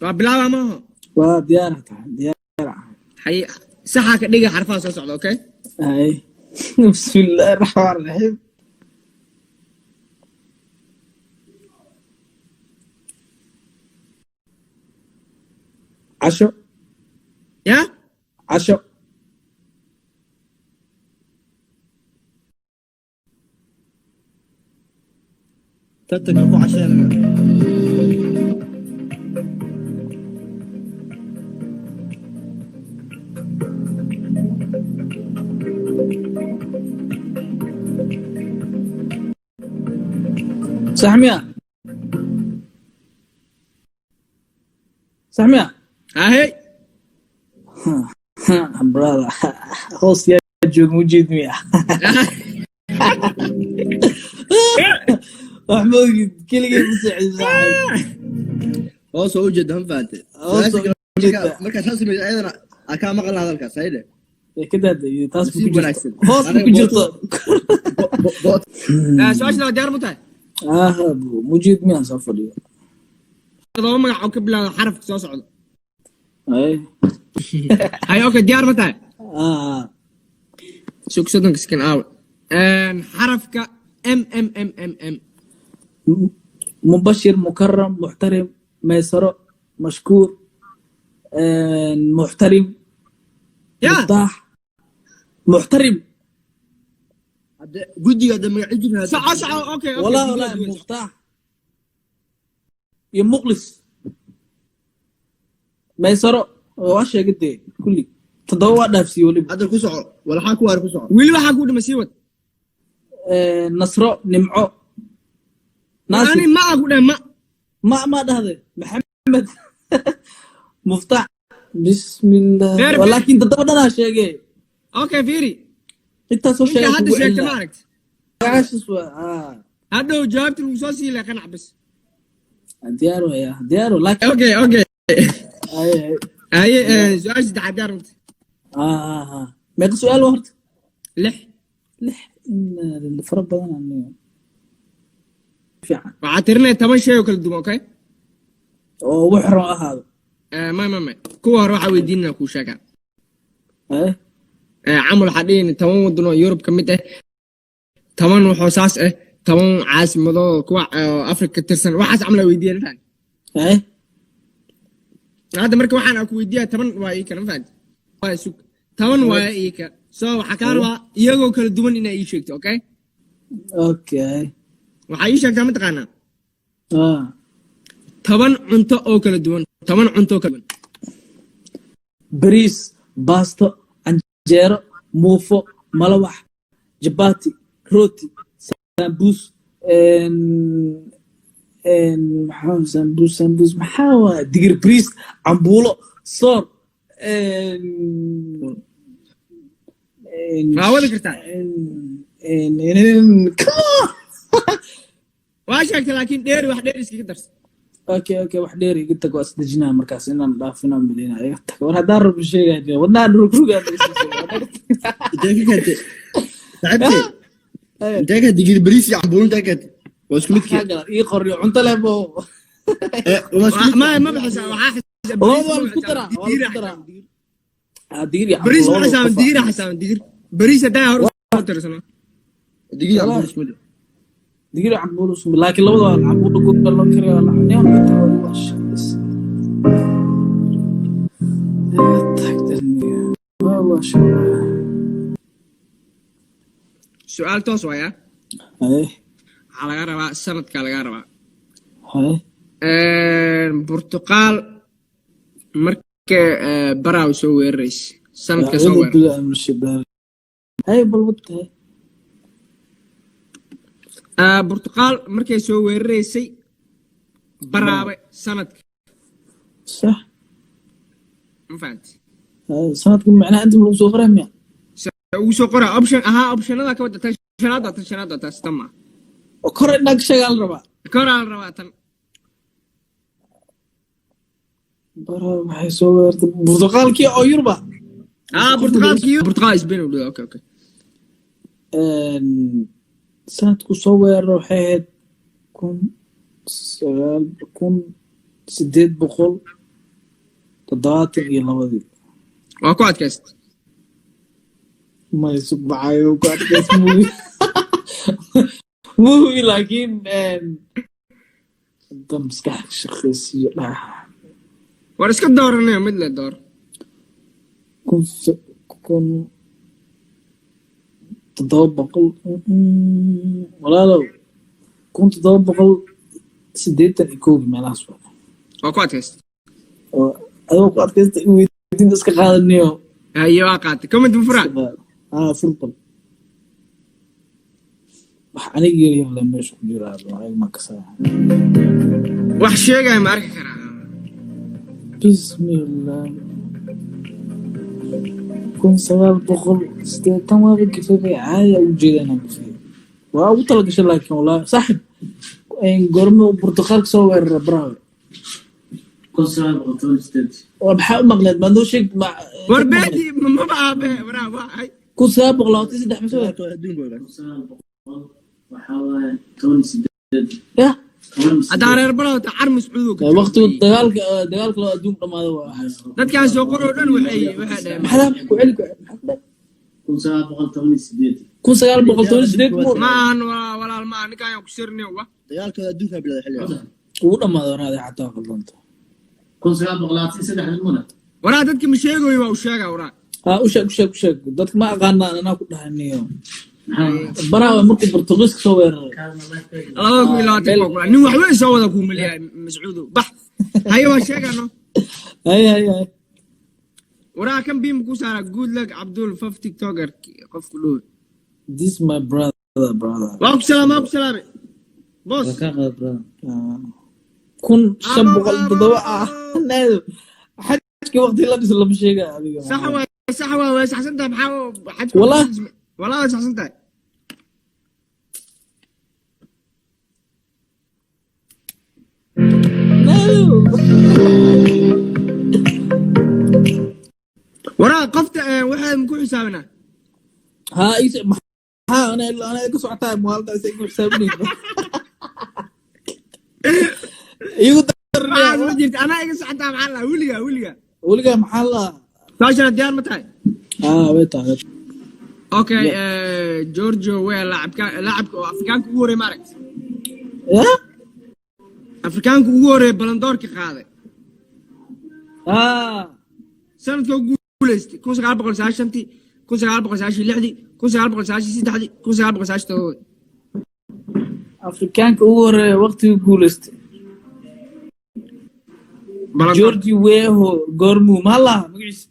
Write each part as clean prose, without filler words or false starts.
Waa bilaaba maaha? Waa diyaar tahay, diyaar. Hay, saxaa ka dhiga xarfaha soo socda, okay? Hay, bismillahi raxmaan raxiim. Casho. Ya? Casho. Tartanka ku casheenaya. Sax miya? Sax miya? Ahey. Brother, hoos yaa joog mujeed miya? Wax ma ogid, keligay ku socday saaxiib. Hoos oo ujeeda, ma fahante? Hoos oo ujeeda. Markaa saas samayso, ayadana aa kaa maqan hadalkaas haydhe. Ee, ka daadayo taas ma ku Nasiib jirto. wanaagsan. Hoos ma ku jirto. Su-aasha labaad, diyaar ma tahay? Aha, bu mujeed miyaan soo fadhiyo? Todoba magac oo ka bilaada xarafka soo socda. Ay. Hay, okay, diyaar ma tahay? Ah. Sug, 30-ka second aawe. Xarafka M M M M M. Mubashir, mukaram, muxtarim, maysaro, mashkuur, muxtarim. Ya? Muftaax, muxtarim. Hadde guddiga hadda magacyo jira. Soco, soco, okay. Wallah, wallah, muftaax iyo muqlis, maysaro waa sheegay dee, kulli toddoba waa dhaafsiiye weliba. Hadda ku soco, walaxaa ku waar, ku soco. Weli waxaa ku dhima, sii wad. Nasro, Nimco, Naasir. Ani ma aa ku dhahay ma. Ma dhahde Maxamed Muftaax, bismillah. Feer, feer. Laakiin toddoba dhanaa sheegee. Okay, fiiri. Intaasoo Inta sheegay. hadda Kugu sheegta ma celinaa. aragti. Magacaashaas waa ah. Hadhow jawaabti lagu soo siilay, qanac bas. Diyaar waya, diyaar wa, laakiin Okay. Ay, ay. Haye, su-aasha saddexaad, diyaar ma tahay? Ah, meeqa su'aal waa horta? Lix. Lix? Inna lillahi, fara badan aniga. Fiican. Waxaa tirinaya 10 shay oo kala duwan, okay? Oo wax ron ahaado. May, kuwa hore waxaa weydiinana kuu sheegaa. Eh. Camal waxaa dhihin 10 wadan oo Yurub ka mid ah, 10 waxoo saas ah, 10 caasimadoo kuwa Afrika ka tirsan, waxaas camal aa weydiiya, ma fahanti? Eh. Hadda marka waxaan aan ku weydiiya 10 waa ii kale, ma fahanti? Waa sug, 10 waa ii ka so waxaa kaa rabaa iyagoo kala duwan inaa ii sheegto, okay? Okay. Waxaa ii sheegtaa, mataqaanaa? Ah. 10 cunto oo kala duwan, 10 cunto oo kala duwan. Bariis, baasto, canjeero, muufo, malawax, jabati, rooti, sambuus, maxaa sambuus, sambuus maxaa waa, digir bariis, cambuulo, soor, Waa wadi kartaa. Come on. Waa sheegtay, laakiin dheeri, wax dheeri iskaga darsa. Okay, wax dheer iga tag, waa isdejinaa markaas inaan dhaafinaan maleyna. Iga tag, war haddaan rabo sheegaya, wadnaha rugrogaa. Intee ka keentay, saaxiibkay? Intee ka digir bariis iyo cambuulo intee ka keentay? Waa isku midkii. Ii qoryo cunto leh bo. Waa isku mid. Ma bixisa, waxaa xisa. Waa isku daraa, waa isku daraa. Ah, digir iyo Bariis ma cambuulo. xisaaban, digira xisaaban, digir bariis haddaa hor usoo tirsano. Digir iyo cambuulo isku mid. Digir iyo cambuulo isku mid, laakiin labada waa cambuulo goobta loo kariyo, waa la cunaa. Waa shaqis. Tag, waa shaqo. Su-aal toos waaya. Haye. Waxaa laga rabaa sanadkaa laga rabaa. Haye. Burtuqaal marka Baraaw soo weeraraysa, sanadka soo weerar. Haye, bal wad. Burtuqaal markay soo weeraraysay Baraawe, sanadka. Sax. Ma fahanti? Haye, sanadka macnaha inta lagu soo qoraa miya? Ugu soo qora option ahaa, optionada ka wada, tan shanaad waa, tan shanaad waa taas, tan ma. Oo kor indhaa ka sheegaa la rabaa. Koraa la rabaa tan. Bara waxay soo weerartay Burtuqaalkii oo Yuruba. Ah, Burtuqaalkii, Burtuqaal Spain u dhow, okay. Sanadku soo weeraro waxay ahayd 1800. 72-dii. Waa ku adkayst. May sugbacayo ku adkays movie movie, laakiin hadda maskax ka shaqeysiiyo dhax. War iska dooranaya, mid le door. 1700, walaalow, 1781-dii meelahaas waa. Waa ku adkayst. Oo adoo ku adkaysta i weydiin, iska qaadaniyo. Haye, waa qaatay. Comment ma furaa? Ah, furbal. Wax aniga yar yar le meesha ku jira, aniga ma kasaa. Wax sheegaya ma arki karaa? Bismillah, 1980 waaba gafay. Caadi u jeeda inaan gafay, waa ugu talagashay, laakiin wallahi saaxib, goormo Burtuqaalka soo weerara Barawe? 1918. Waa maxaa u maqleed? Maad noo sheeg ma? War beedi maba aabe waraa waa hay. 1923 ma soo weerar? Adduunka waa 1900 waxaa waaye 18. Ya. Haddaa reer Balawta car Mascuudo ka. Waqtigu dagaalka loo adduun dhamaada waa waxaas. Dadkaan soo qoroo dhan waxay dhaheen. Maxaa ku celi ku maxaa ku dhahay? 1918. 1918 mu Ma ahan walaal, ma ahan ninkaan ku sirniyo wa. Dagaalkooda adduunka bilowday xilligaas. Ugu dhamaada waraade xataa qaldanta. 1923 muna. Waraa dadka ma sheegayo, waa u sheegaa waraa. Ha, u sheeg, u sheeg, u sheeg. Dadka ma aqaanaan, anaa ku dhahaniyo. Baraha markuu Portugiiska soo weeraray. 2020 waa kula nin waxweyn soo wada kuu maleeyahay Mascuudo bax. Haye, waa sheegano. Hay hay hay. Waraa kan biim ku saara. Good luck Abdul faf TikToker qofku dhow. This my brother, brother. Waa ku salaam, waa ku salaamay boss. 1507 ah naado xajka waqti la dhiso lama sheega adiga. Sax waa, sax waa, way saxsan tahay. Maxaa xajka? Wallah. Wallah way saxsan tahay. Naado. Waraa qofta waxaan ku xisaabinaa. Ha is maxaa ana iga socotaa muwaalda isa igu xisaabinaysa igu. Waxaas ma jirta, anaa iga socotaa. Maxaa la weligaa weligaa? Weligaa maxaa la? Saashana diyaar ma tahay? Ah, way tahay. Okay, Giorgio Weah, laacabka oo Afrikaanka ugu horreey, ma aragtay? Ya. Afrikaanka ugu horreey Ballon d'Or-ka qaaday. Ah. Sanadka ugu guuleystay 1990-tii, 1996-dii, 1993-dii, 1997-dii. Afrikaanka ugu horeeya waqtigii guuleystay. Ballon d'Or. Georgi Weho goormuu maxaa lahaa magaciisa?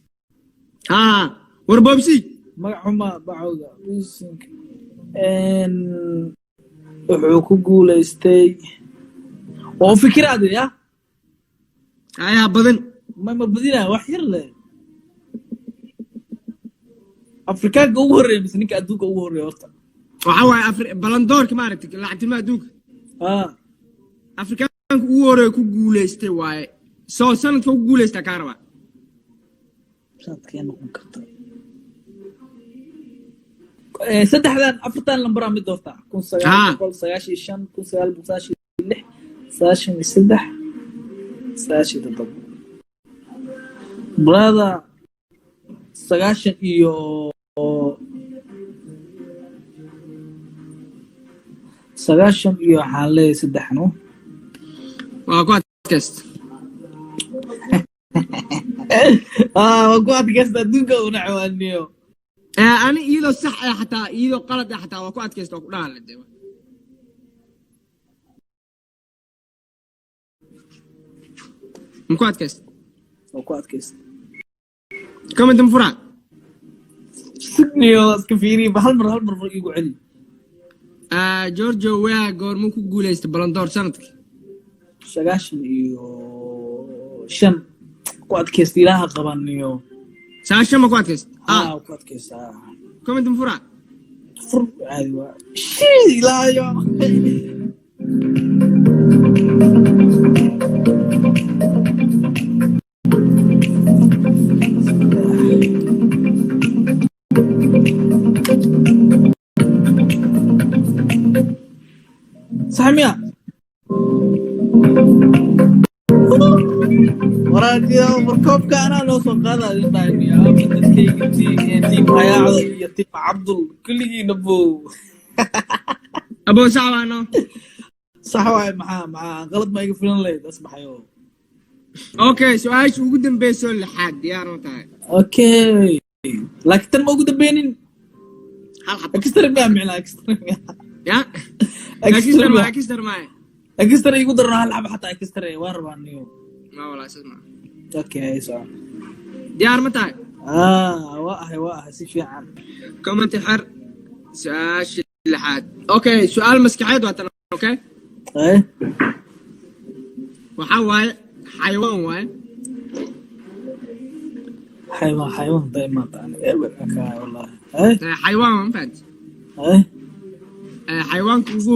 Ah, war boobsi. Magac xuma bacowga. Wuxuu ku guuleystay oo fikiraade ya. Ayaa badan. Ma badinaa, wax yar leh. Afrikaanka ugu horreeya mise ninka adduunka ugu horreeya horta? Waxaa waaye Ballon d'Or-ka, ma aragtay, lacagtinimada adduunka. Ah. Afrikaanka ugu horreeya ku guuleystay waaye, soo sanadka ugu guuleystaa kaa rabaa. Sanadkee noqon karta? Saddexdan afartan lambaraa mid doortaa: 1995, 1996, 93, 97. Brother, sagaashan iyo sagaashan iyo waxaan leeyahay saddex, no. Waa ku adkayst. Ah, waa ku adkaysta, adduunka una cawaaniyo. Ani iyadoo sax ah xataa, iyadoo qalad ah xataa, waa ku adkaysta, waa ku dhahan de. Ma ku adkaysta? Waa ku adkaysta. Comment ma furaa? Sugniyo, iska fiiriyo hal mar, hal mar igu celi. Giorgio Weah goormuu ku guuleystay Ballon d'Or sanadkii? 95 ku adkaysta, ilaaha qabaniyo. 90 ma ku adkaysta? Ah. Ah. Ku adkaysta. Comment ma furaa? Fur, caadi waa shii ilaahayo. Sax miya? Waraa. Warkoobka anaa noo soo qaada idin dhahay dadkayga, team Hayaacdo iyo team Cabdul kulligiina bow. Abo, sax baano. Sax waaye. Maxaa qalad ma iga filan lahayd asbaxayo? Okay, su-aasha ugu dambeyso lixaad, diyaar ma tahay? Okay, laakiin tan ma ugu dambeynin. Hal xabo. Extra miya micnaa? Extra miya? Ya, extra ma extra ma? Extra igu darno hal xabo xataa, extra waa rabaa niyo. Ma walaa, saas ma. Okay, so Diyaar ma tahay? Ah, waa ahay, waa ahay, si fiican. Comment xer su-aasha lixaad. Okay, su-aal maskaxeed waa tan, okay? Eh. Waxaa waaye xayawaan waaye. Xayawaan, xayawaan day maanta aniga eber ka wallahi, eh. Xayawaan ma fahanti? Eh. Xayawaanka ugu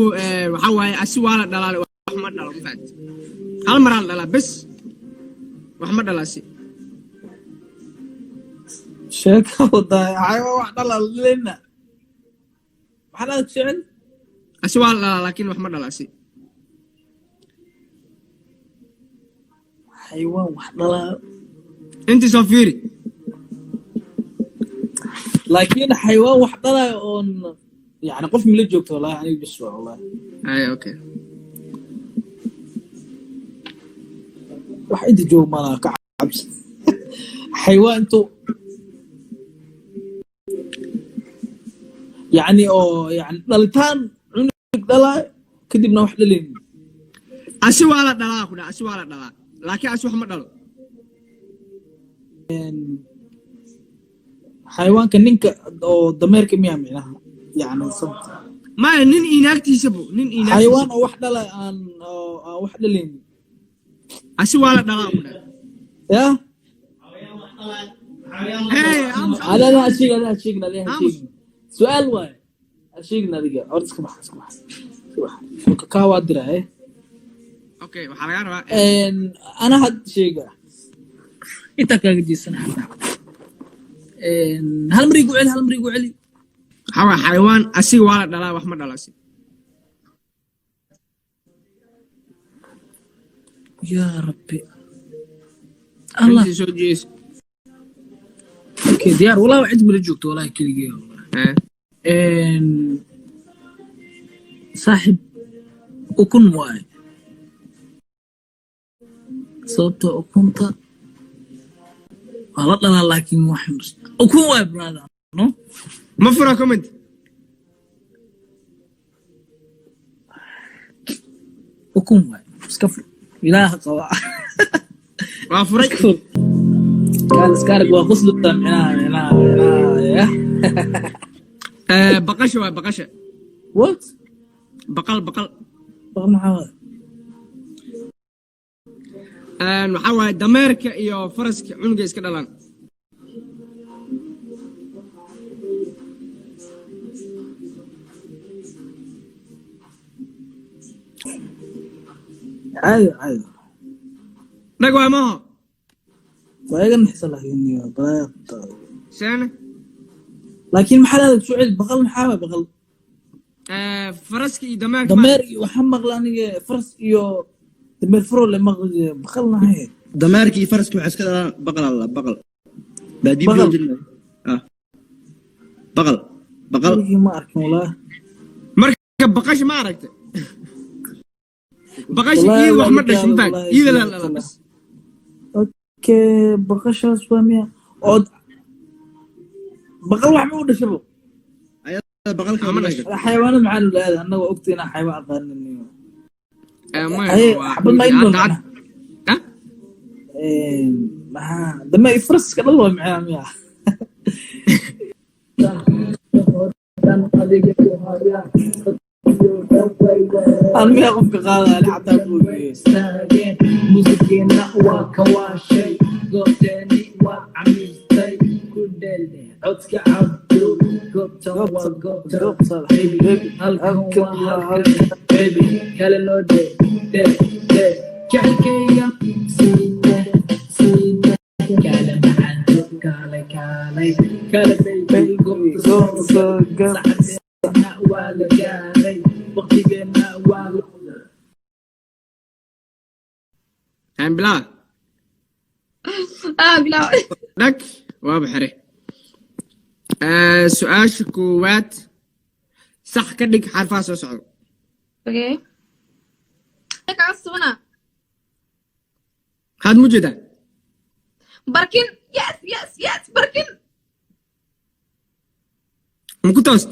waxaa waaye asi waa la dhalaa, wax ma dhalo, ma fahanti? Hal maraa la dhalaa bes, wax ma dhalaa si. Sheeka wadaa, xayawaan wax dhala lena maxaa dhaad jecel? Asi waa la dhalaa laakiin wax ma dhalaa si. Xayawaan wax dhalaa. Intii soo fiiri. Laakiin xayawaan wax dhalaayo oon yani qof mila joogto wallahi aniga bis waa wallahi. Ay, okay. Wax inta joog malaha ka cabsi xayawaan intuu yani oo yani dhalitaan cunug dhalaayo kadibna wax dhalaynin. Asi waa la dhalaa ku dha, asi waa la dhalaa laakiin asi wax ma dhalo. Xayawaanka ninka oo dameerka miyaa micnaha yani sababta? Maya, nin iyo naagtiisabo, nin iyo xayawaan naagtiisa. Oo wax dhala aan oo aan wax dhalaynin. Asi waa la dhalaa ku dha. Ya. Hey, aamus. Ada ada sheegin, ada sheegin, ada Aamus. sheegin, su'aal waaye, ha sheegin adiga horta, iska bax, iska bax, iska bax. Marka kaa waa dira eh. Okay, waxaa laga rabaa Ana had sheega intaa kaaga jeesana xataa hal mar igu celi, hal mar igu celi. Waxaa waaye xayawaan asiga waa la dhalaa, wax ma dhalo asi. Yaa rabbi allah. Intii soo jees. Okay, diyaar wallahi, cid mala joogto wallahi, keligee wallahi. Saaxib, ukun waaye, sababtoo ukunta waa la dhalaa laakiin wax ukun waaye, brother, no? Ma fura comment. Ukun waaye, iska fur, ilaaha qaba. Waa furay. Iska fur, kaal iska arag, waa qoslubta micnaha ya. Baqasha waay, baqasha. What? Baqal, baqal. Baqal maxaa waaye? Waxaa waaye dameerka iyo faraska cunuga iska dhalaan. Caadi, caadi. Dhag waay maaho. Waa iga naxisa laakiin iyo balaayaa qabtaa. Seene. Laakiin maxaa lahada soo celi, baqal maxaa waaye baqal? Faraska iyo dameerka. Dameer iyo waxaa maqla aniga faras iyo dameer furo le maqli, baqal nahay. Dameerka iyo faraska waxay iska dhalaan baqal alla baqal baadiyo. Baqal. Biyo ah baqal, baqal. Weligii ma arkin wallahi. Marka baqasha ma aragta? Baqasha Wallahi iyo wax ma waa dhashin gaalo, faan wallahi iyada la sidoo dhalaa kale. Bas. Okay, baqashaas waa miya oo baqal wax ma u dhashabo? Ayada baqalka Ma ma dhasho. dhasho. Xayawaanad maxaa nulaada annaga ogta inaan xayawaan aqaanin. Maya, Haye, waa xabad ma hadda idin ah? Maxaa dame faraska dhal waa maxaa miya? Aan miya qofka qaadaya xataa buugiye. Musigeena waa kawaashay, goobteeni waa camiistay, ku dheelde codka Cabdo, goobtan waa goobta baby, halkan waa halkan baby, kale loo dhe dhe dhe jecelkayga siide siide, kale macaanto, kale kaalay kale baby, goobta soo gal, saxadeena waa la gaaray, waqtigeena waa la Aan bilaaba. Ah, bilaaw. Dhag waaba xire. Su-aasha koowaad, sax ka dhig xarfaha soo socda. Okay, kaga subana. Maxaad mu jeedaa? Barkin. Yes, barkin. Ma ku toost?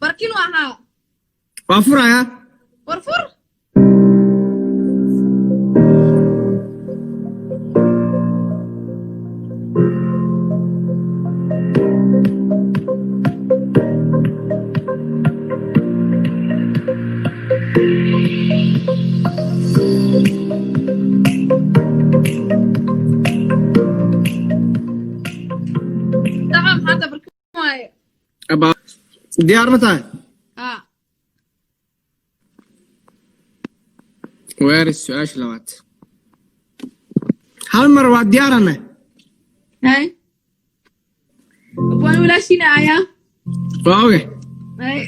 Barkin waa haa. Waa furayaa. War fur. Tamam, hadda barkin waaye. Abaa, diyaar ma tahay? Ah. Weeris su-aasha labaad hal mar waa diyaarane. Hay, waan walaashiina ayaa. Waa oge. Hay.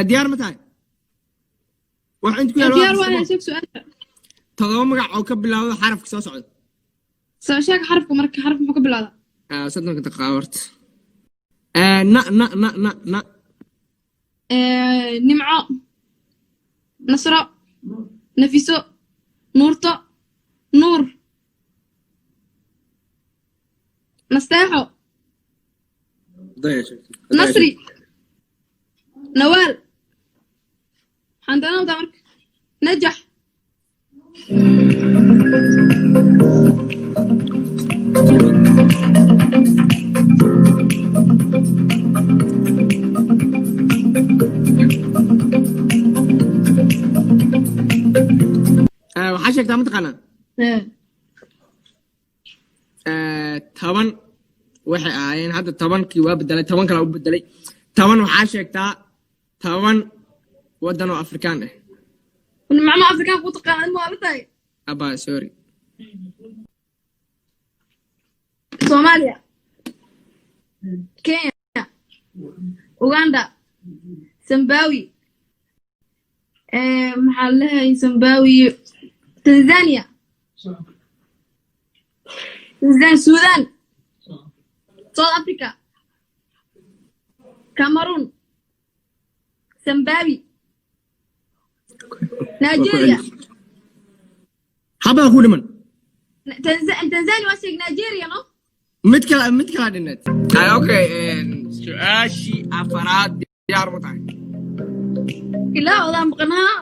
Diyaar ma tahay? Wax inta ku yaal Diyaar. waa Waan sheeg su-aasha. Todoba magac oo ka bilaawda xarafka soo socda. Soo sheeg xarafka marka. Xaraf muxuu ka bilaada? 30-ka daqiiqa horta. Na na na na na. Nimco, Nasro, Nafiso, Nuurto, Nuur, Nasteexo, Nasri, Nawaal, xandanawda marka, Najax. Waxaa sheegtaa mataqaanaa? 10 waxay ahaayeen, hadda 10-kii waa bedelay, 10 kala u bedelay. 10 waxaa sheegtaa, 10 waddan oo Afrikaan ah. Macnaha Afrikaan ku taqaana ma tahay? Abaa, sorry. Soomaaliya, Kenya, Uganda, Zimbabwe, maxaa leeyahay, Zimbabwe, Tanzania, Tanzania, Sudan, South Africa, Cameroon, Zimbabwe, Nigeria. Habaa ku dhiman. Tanzania waa sheeg, Nigeria no. Mid kale, mid kala dhineed. Okay, su-aashii afaraad, diyaar ma tahay? Ilaa odaa maqnaa.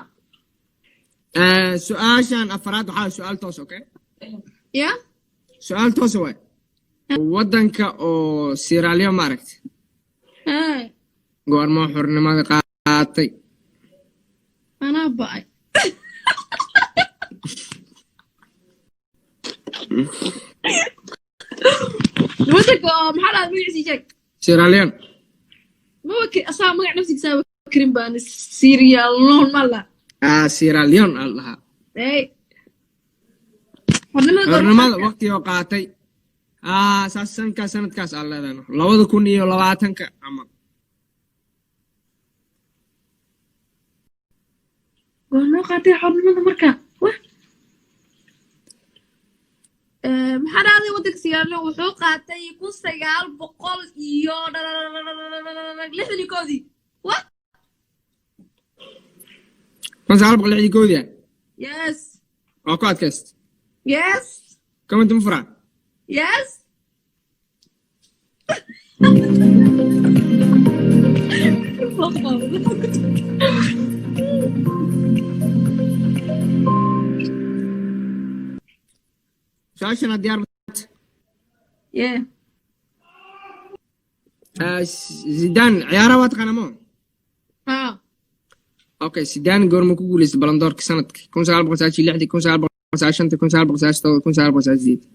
Su-aashan afaraad waxaa su-aal toos, okay? Ya. Su-aal toos waay. Waddanka oo Sierra Leone, ma aragti? Goorma xornimada qaatay? Anaa ba'ay. Waddanka oo maxaa dhahay, magaciisa sheeg. Sierra Leone. Ma asaa magac naftigiisa karin baan Sierra Leone ma la. Ah, Sierra Leone aan lahaa. Hey, xornimada goorma Xornimada qaatay? Waqtigoo qaatay, saas sanadkaas, sanadkaas aan leedahay 2020-ka camal. Goorma qaatay xornimada marka? Wah. Maxaa dhahday, waddanka Sierra Leone wuxuu qaatay 1961-dii. What? 1961-dii? Yes. Waa ku adkayst? Yes. Comment ma furaa? Yes. Su-aashana diyaar. Yeah. Zidane ciyaaraha waa taqaanaa mo? Ha. Okay, Zidane goorma ku guuleystay Ballon d'Or-ka sanadka? 1996-dii, 1995-tii, 1997, 1998?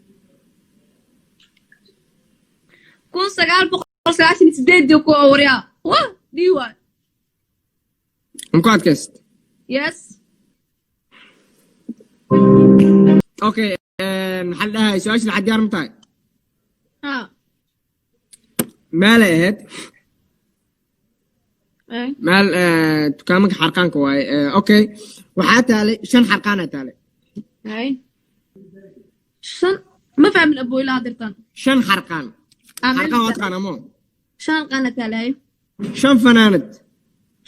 1998-dii ku waryaa. Wah, dii waay. Ma ku adkayst? Yes. Okay, maxaa la dhahay, su-aasha lixaad, diyaar ma tahay? Ha. Meelay ahayd. Eh. Meel dukaamanka xarqaanka waaye. Okay, waxaa taalay shan xarqaanaa taalay. Hay, shan ma fahmin abuu ilaa hadirtan. Shan xarqaan. Ah, meel Xarqaan waa taal. taqaanaa mo? Shan harqaan la taalayo. Shan fanaanad.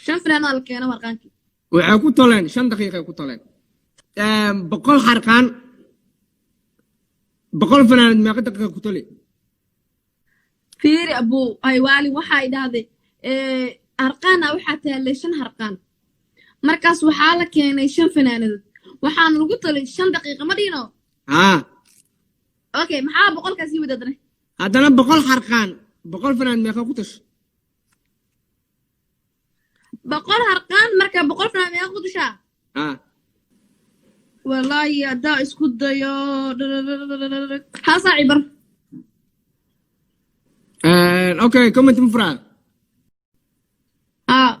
Shan fanaanad la keeno harqaankii. Waxay ku toleen 5 daqiiqay ku toleen. 100 xarqaan 100 fanaanad meeqa daqiiqa ku toli? Fiiri abuu, ay waali waxaa idhahday harqaana waxaa taalay shan harqaan, markaas waxaa la keenay shan fanaanadood, waxaana lagu talay 5 daqiiqa, ma dhino? Haa. Okay, maxaa 100-kaa sii wadaadna? Haddana 100 xarqaan 100 fanaanad meeqa ku tash? 100 harqaan marka 100 fanaanad meeqa ku tashaa? Haa. Wallaahi haddaa isku dayo hal saaci bar. Okay, comment ma furaa? Haa.